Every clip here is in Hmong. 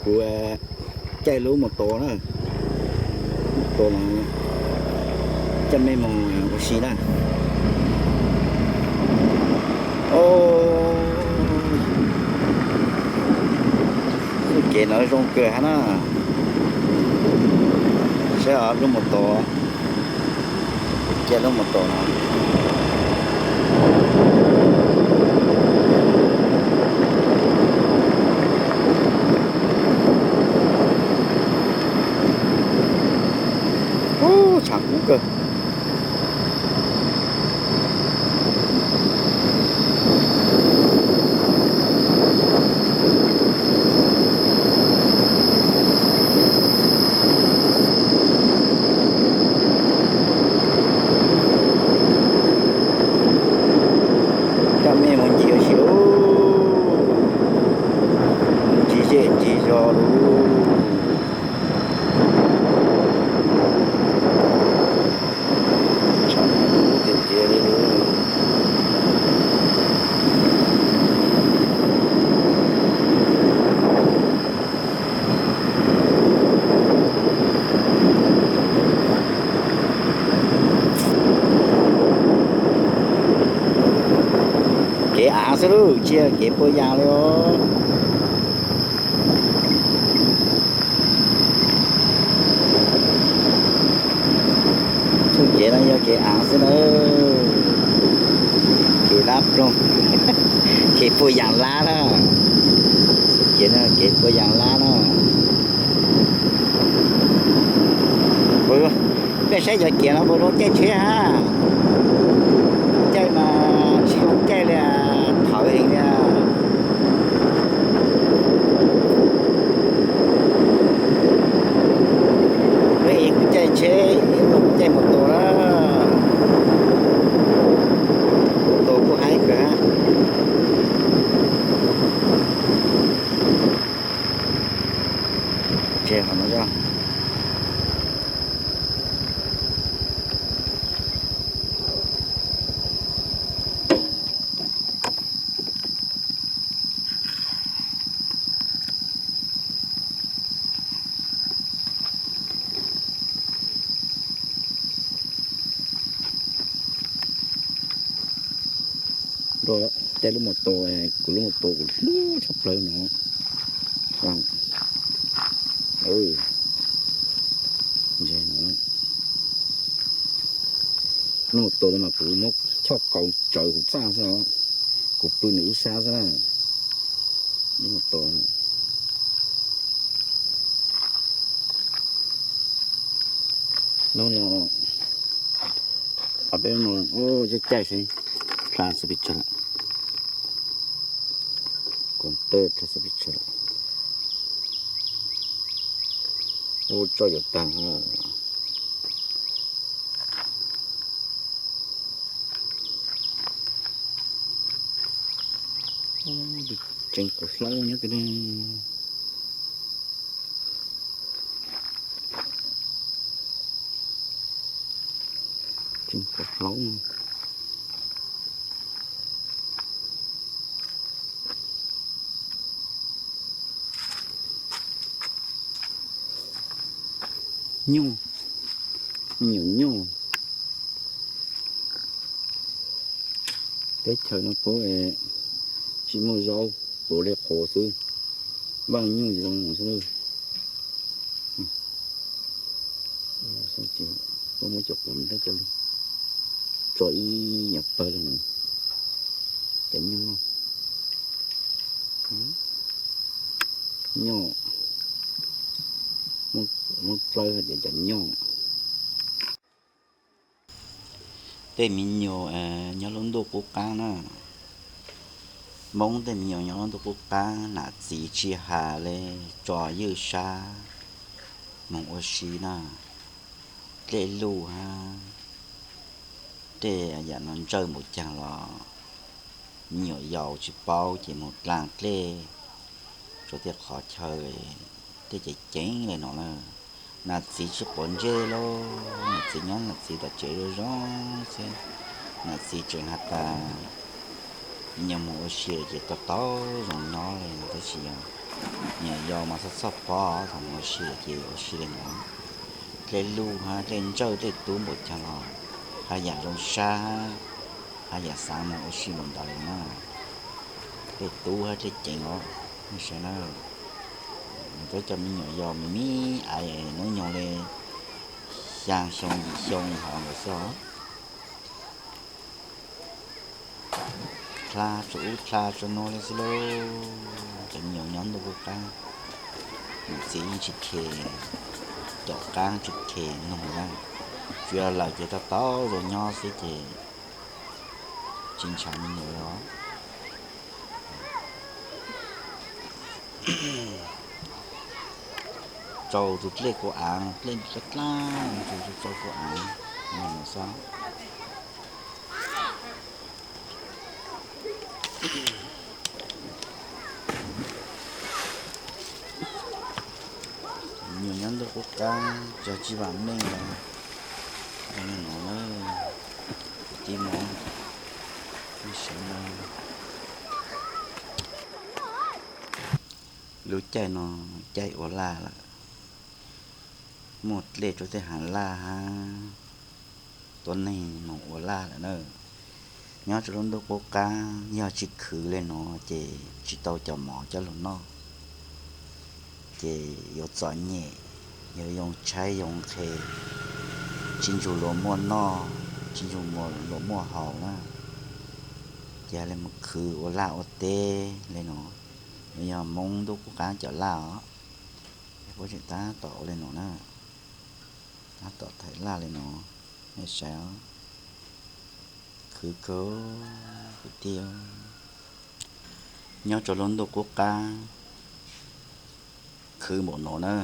Kuv caij lub mus tos na, mus tos no, caij mej mus ua si na. Kev no zoo kawg hab na. Saib lub mus tos, caij lub mus tos no. Ub, tshav kub kawg. Coj mej mus ncig ua si, ncig zej ncig zos lug. Tshav kub tiag tiag li. Kev av xwb lauj, tsis yog kev puas yaas li os. Txuj kev no yog kev av xwb na, kev lab ploog, kev puas yaas lab na. Txuj kev no kev puas yaas lab na. Mej saib cov kev no puas zoo caij tsheb hab? Caij mas tsis zoo caij li, thawv heev li. Peb kuv caij tsheb, kuv caij mus tos na. Mus tos kuj haib kawg hab. Tseg qhov no. Caij lub mus tos, kuv lub mus tos kuv hlub tshaj plaws no. Lub mus tos no mas kuv muab choj kaus tsawv kuv txaj xwb os. Kuv pw nws ib sab xwb na. Lub mus tos hnub no, peb no caij seb dlha xab pis tsawg lawm. Koom tawj dlha xab pis tsawg lawm. Ub, tso yuav tag. Tseem quav hlaub nyob kawg ne. Tseem quav hlaub. Nyuj, me nyuam nyuj. Teb chaws no puab tsis muaj zaub, puav leej qhuav xwb, npaj nyuj zoo xwb. Puab muab cov quav ntab coj lug tso ib nyuag pawg li no, cov nyuj noj. Nyuj, muab plaub hais tias cov nyuj. Tej me nyuam nyob lub ntuj qub qab na, Hmoob tej me nyuam nyob lub ntuj qub qab, nam txiv tsis has li, tso ywj sab moog ua si na. Dlej luj hab tej yam no ntsawj npaum caag los me nyuam yaus tsis paub ces moog dlaag dlej rua tej qhov chaw tej ceev ceev le no na. Nam txiv tsis quav ntsej lauj, nam txiv nyob nam txiv tom tsev zoo zoo xwb. Nam txiv tseem has tas me nyuam moog ua si lawm ces tau tau zoo nyob le no tab sis yog Me nyuam yaus mas txhob txhob pob, thaum mus ua si ces ua si li no. Dlej luj hab dlej ntsawj dlej tub npaum caag los haj yam zoo sab, haj yam xaav moog ua si npaum ntawd li na. Dlej tub hab dlej ceev os, nej saib na. Peb cov me nyuam yaus me me ais hnub nyoog li xyaa xyoo yim xyoo li hov ntawd xwb os. Dlha tsua ub dlha tsua no li xwb lauj. Cov me nyuam nyob ntuj qub qaab, niam txiv yeej tsis khes, caum qaab tsis khes noog na. Tsuas yog lawm ces tau tau zoo nyob xwb ces tsis ntshaw me nyuam li os. Tsau tus dlej kuv aav, dlej dlab dlab, tsau kuv aav, no xwb. Nyuam nyob ntuj qub qaab, cog tsis vam meej los zoo li no na, kwv tij Hmoob, nej saib na. Lub caij no caij ua laj lawm, muaj dlej rua tej haav laj hab tuab neeg moog ua laj lawm na. Nyob rua lub ntuj qub qaab yog tsis khwv li no ces tsis tau cov mov coj lug noj, ces yuav txom nyem, yuav yoo tshaib yoo nqhis, tsis ntsug luag muaj noj, tsis ntsug luag muaj haus na. Ces yog li moog khwv ua laj ua teb li no, nws yog Hmoob ntuj qub qaab cov laj os. Puab tseem tab tom ua li no na, tab tom thaij laj li no, nej saib os. Khwv kawg kwv tij. Nyob rua lub ntuj qub qaab khwv npaum no na,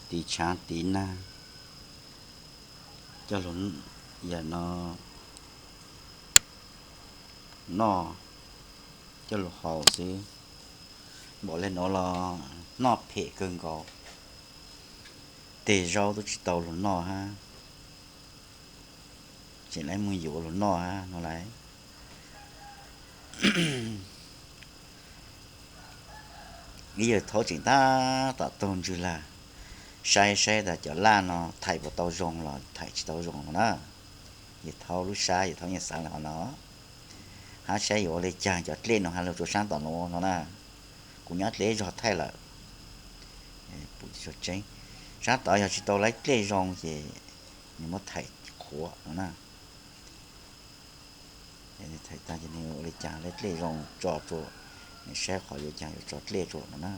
tiv tshaav tiv nag coj lug, yam no noj coj lug haus xwb. Npaum li no los noj phem kawg nkaus, teg zaub tub tsis tau lug noj hab, tseem le moog yuav lug noj hab no lauj. Ib yawg thaub tseem tab tom taug ntswg lag, saib saib tas cov laj no thaij puas tau zoo los thaij tsis tau zoo no na. Yawg thaub lub sab yawg thaub yeej xaav li qhov no, hab saib yuav ua li caag cov dlej no hab lug rua sab tom nuav no na. Kuv nyob dlej zog thaij lawm, sab tod yog tsis tau lub dlej zoo ces nws muab thaij qhuav no na. Thaij tag ces nws ua li caag lub dlej zoo tso rua, nws saib qhov yuav caag yuav tso dlej rua no na.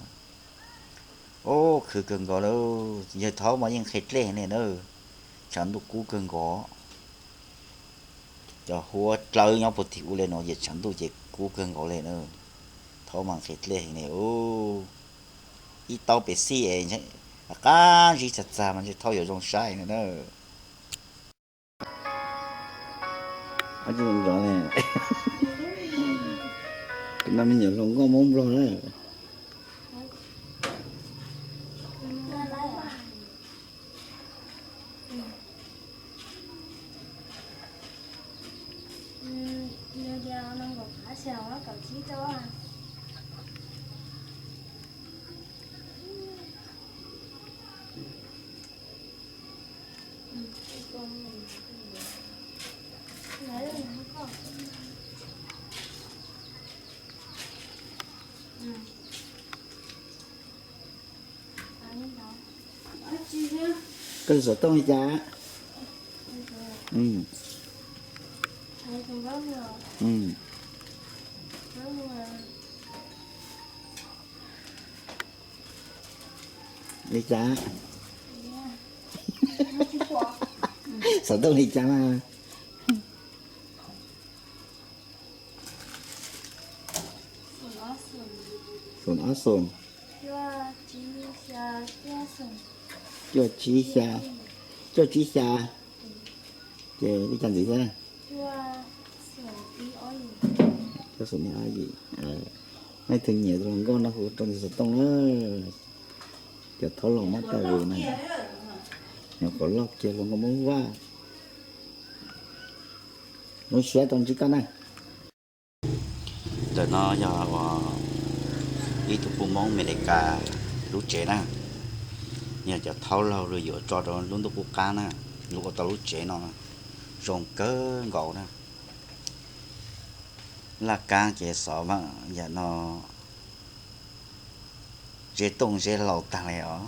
Ub, khwv kawg nkaus lauj, yawg thaub mas yeej nqhis dlej heev li na. Tshav ntuj kub kawg nkaus, cov huab dlawb nyob puag tim ub li no ces tshav ntuj ces kub kawg nkaus li na. Thaub mas nqhis dlej heev li ub. Ib tauv pes xij es qab zib txag txag mas ntshe thaub yuav zoo saib no na. Tus no me nyuam hluas nkauj Hmoob Nplog na. Koj xov tooj li cas? Li cas? Xov tooj li cas mas? Xoom ob xoom. Cuaj tsib xya. Cuaj tsib xya. Ces li cas ntxiv thiab? Cuaj xoom ib ob yim. Nej tus nyiam tus hluas nkauj no hu rau tus xov tooj na. Cov thaub los muab tag vus na. Nyuam qhuav loj kiag hluas nkauj Hmoob Vaj. Lub siab tau ntsib koj na. Ntawm no yog uas Ib tug pug Hmoob Amelikas lub tsev na, yog cov thaub laug lug yuav tso rau lub ntuj qub qab na, lug ua tau lub tsev no zoo kawg nkaus na. Laj kaab ces xov vaam yam no, zeb tooj zeb hlau taag le os.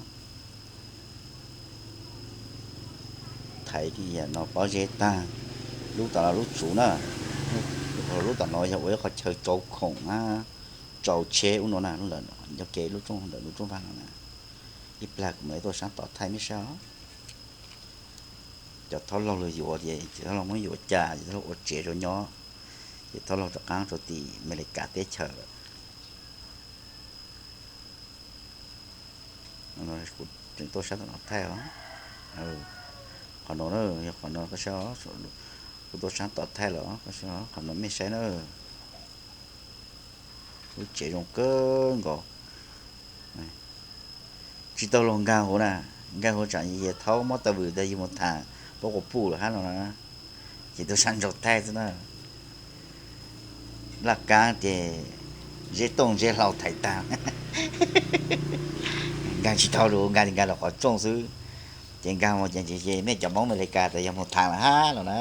Thaiv yam no pob zeb taag, lub tom no lub tsuv na, lub tom no yog ua ib qhov chaw tsau khoom hab tsau tsheb ub no na, lub ntawm cov kev lub rooj ntawm lub rooj vag no na. Ib plag kuv mam li tuaj saab tom thaij mej saib os. Cov thaub laug lug yuav ces cov thaub laug muab yuav cas ces thaub laug ua tsev rau nyob, ces thaub laug rov qaab rau tim Amelikas teb chaws lawm. Kuv tseem tuaj saab tom no thaij os. Qhov no na, yog qhov no koj saib os, kuv tuaj saab tom thaij lawm, koj saib os, qhov no mej saib na. Lub tsev zoo kawg nkaus. Tsi tau lug nkaag huv na, nkaag huv tsaam yog thaub muab tau vwm tag yug mus tham puab quas puj lawm hab no na, ces tuaj saab nraug thaij xwb na. Laj kaab ces zeb tooj zeb hlau thaiv taag, nkaag tsi tau lug, nkaag li nkaag lug qhov rooj xwb. Ces nkaag mus ces mej cov Hmoob Amelikas tas yog mus tham lawm hab no na.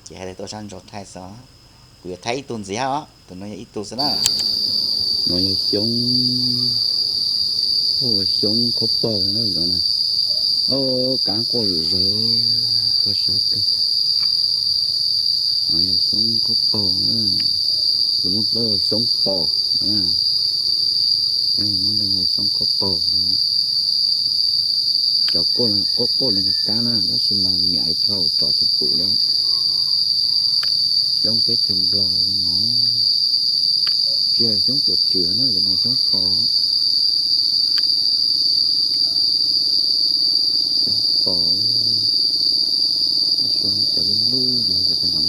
Ces hais tas tuaj saab nraug thaij xwb, kuv yuav thaij ib tug ntxiv hab os, tus no yog ib tug xwb na. No yog xyoob, xyoob khaub paug na, o, kaab quaj zawg, koj saib kawg. No yog xyoob khaub paug na, lus Moob Dlawb xyoob pos, muab leej xyoob khaub paug no. Cov quaj quaj no yog kaab na, tab sis mas miam ib plhaw tsom tsis pum li. Xyoob teb chaws Nplog zoo no, tsis yog xyoob tuam tswm na, cov no xyoob pos. Xyoob pos, cov lub lub yog cov no.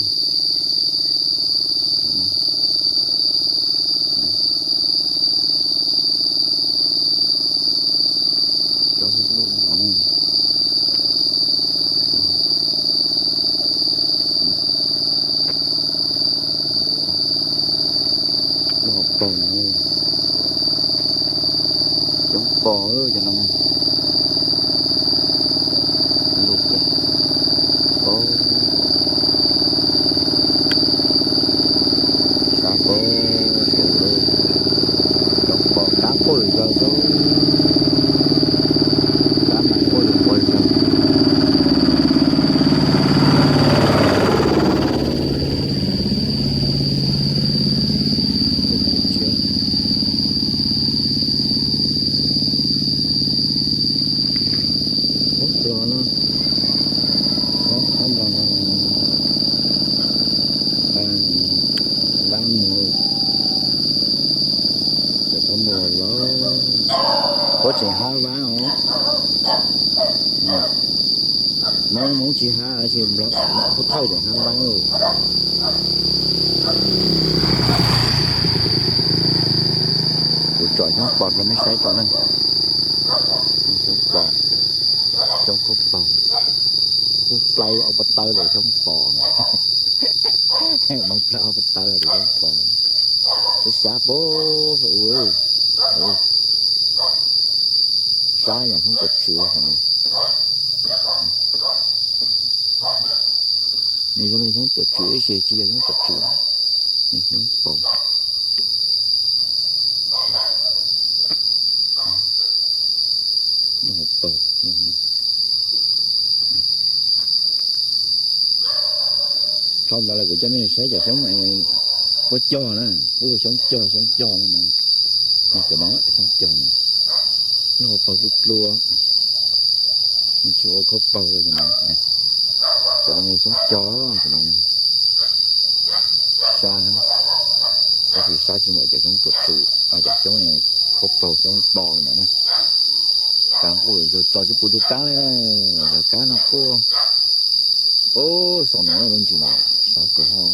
Cov lub lub no ne. Lub hauv paug no, xyoob pos cov no ne. Lub kawg. Sab kawg, xyoob pos, kaab quaj lwm zaws xwb, kaab mas quaj lwm quaj zaws. Ub, los no, ub, los no, vaab mus, cov vaab mus los, puab tseem hab vaab os. Hmoob, Hmoob tsis hab, tab sis Nplog, Pub Thawj tseem hab vaab. Kuv tsom xyoob pos rau mej saib tso na. Xyoob pos, xyoob khaub paug, kuj plawg au pa taw lawm xyoob pos. Hmoob plawg au pa taw lawm xyoob pos. Sab sab pab, sab yam xyoob tuam tswv. Nws zoo li xyoob tuam tswv ib si, tsis yog xyoob tuam tswv, nws xyoob pos. Nyob hauv paug. Thaum ntawd lawm kuv coj nej saib cov xyoob puab cog na, puab hu xyoob cog, xyoob cog no mas, cov no xyoob cog na, nyob hauv paug dlub dlua, tsis ua khaub paug li cov no. Cov no xyoob cog, cov no sab, tab sis sab tsis npaum cov xyoob tuam tswv, cov xyoob khaub paug xyoob pos ntawd na. Kaab quaj zawg tso tsis pum tus kaab li, cov kaab no quaj. Ub, saum no lub ntsis no sab kawg hab.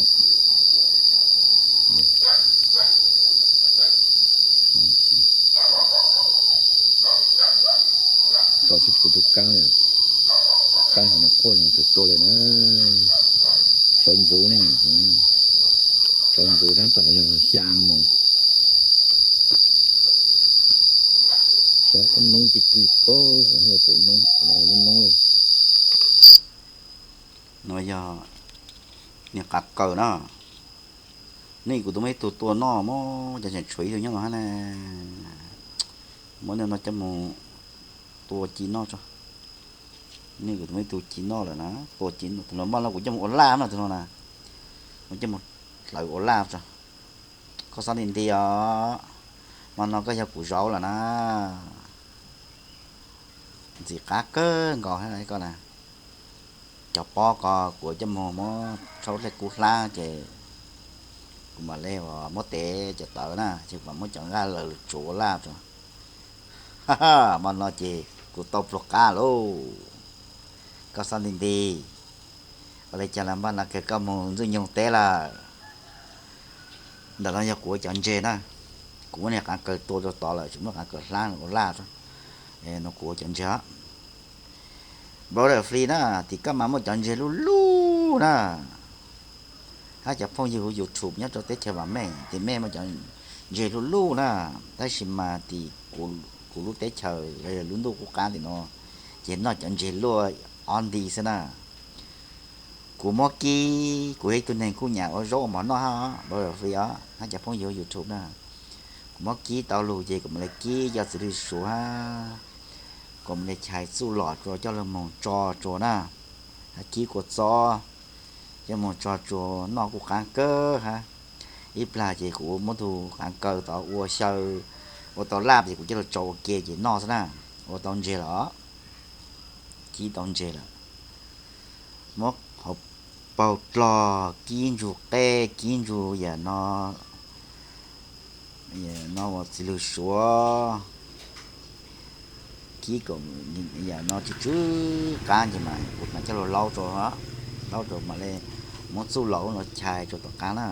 Tso tsis pum tus kaab li, kaab saum no quaj li twg tuaj li na. Sawv ntxuv ne, sawv ntxuv tab tom yog xyaa mus. Noob ci ci pab, pum noob, lub noob. No yog niag qav kaws na. Nej kuv tus muaj ib tug tua noj mog, cov tseem tshuav ib tug nyob no hab na. Muab niag no coj mus tua ci noj tso. Nej kuv tus muaj ib tug ci noj lawm na, tua ci noj. Tus no mas no kuv coj mus ua laj no, tus no na, kuv coj mus hlawv ua laj tso. Koj xob nti nti os, mas no koj yog kuv zaub lawm na. Ntxim qab kawg nkaus koj na. Cov pob ko kuv coj mus muab tshaub dlej kub hlab ces kuv mam li muab tev cov tawv na, ces kuv mam muab cov nqaij lawv tsuav ua laj tso. Mas no ces kuv tau pluas qab lauj. Koj xob nti nti. Ua li cas los npaj no kawg koj mus ntxwj nyoog teb lawm. Ntawm no yog kuv ua cov ntses na, kuv muab niag qav kaws tua rau tod lawm, tsis muab qav kaws hlab ua laj. No kuv ua cov ntses. Brother Free na, tim koj mas muaj cov ntses luj luj na. Hab cov phooj ywg huv YouTube nyob rau teb chaws vam meej, tim mej muaj cov ntses luj luj na, tab sis mas tim kuv lub teb chaws lub ntuj qub qab tim no ces noj cov ntses luaj ob nti xwb na. Kuv muab kib, kuv yog ib tug neeg kuj nyam ua zaub ua mov noj hab, brother Free os, hab cov phooj ywg YouTube na. Kuv muab kib tau lug ces kuv mam li kib cov txiv lws suav hab, kuv mam li chais txuj lom rua coj lug moog tso tsua na, hab kib kua txob coj moog tso tsua noj kuj qaab kawg hab. Ib plag ces kuv muab tug qaav kaws tod ua xyaw, ua tau laj ces kuv coj lug tsau ua ke ces noj xwb na. Ua tau ntses lawm, kib tau ntses lawm. Muab hauv paug dlog kib ntsug qej, kib ntsug yam no, no ua txiv lws suav, kib kom yam no tsw tsw qaab ces mas kuv mam coj lug laub rua, laub rua mam li muab txuj lom ub no chais rua tom qaab na.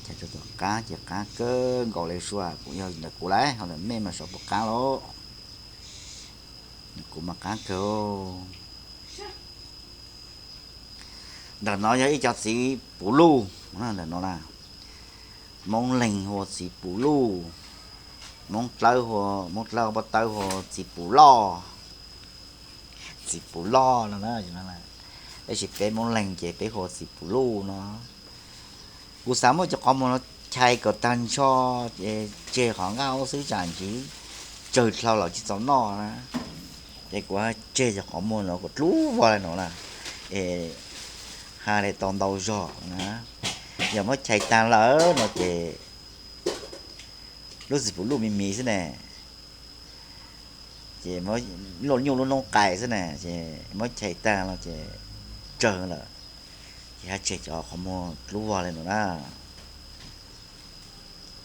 Chais rua tom qaab ces qaab kawg nkaus li sua, kuv yog ntawm kuv lawm, ho ntawm mej mas saum puas qaab lauj. Kuv mas qaab kawg. Ntawm no yog ib co txiv puv luj, ntawm no na, Moob Leeg hu ua txiv puv luj, Moob Dlawb, Moob Dlawb Pob Tawb hu ua txiv puv loj, txiv puv loj no na. Tab sis peb Moob Leeg ces peb hu ua txiv puv luj no. Kuv xav muab cov qhov muag no chais kom tag nrho, ces tseg qhov nqaj ub xwb tsam ntsis tsawg dlhau los tsis txaus noj na. Ces kuv tseg cov qhov muag no kom dlub vog li no na, es has li tau ntau zog na. Yog muab chais tag lawm no ces lub txiv puv luj me me xwb ne, ces luaj nyuj lub noob qais xwb na, ces muab chais tag no ces tsawg lawm, ces hab tseg cov qhov muag dlub vog li no na.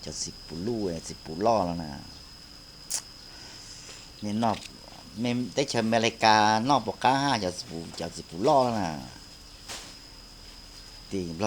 Cov txiv puv luj, txiv puv loj no na, teb chaws Amelikas noj puas qaab hab cov txiv puv loj na. Tim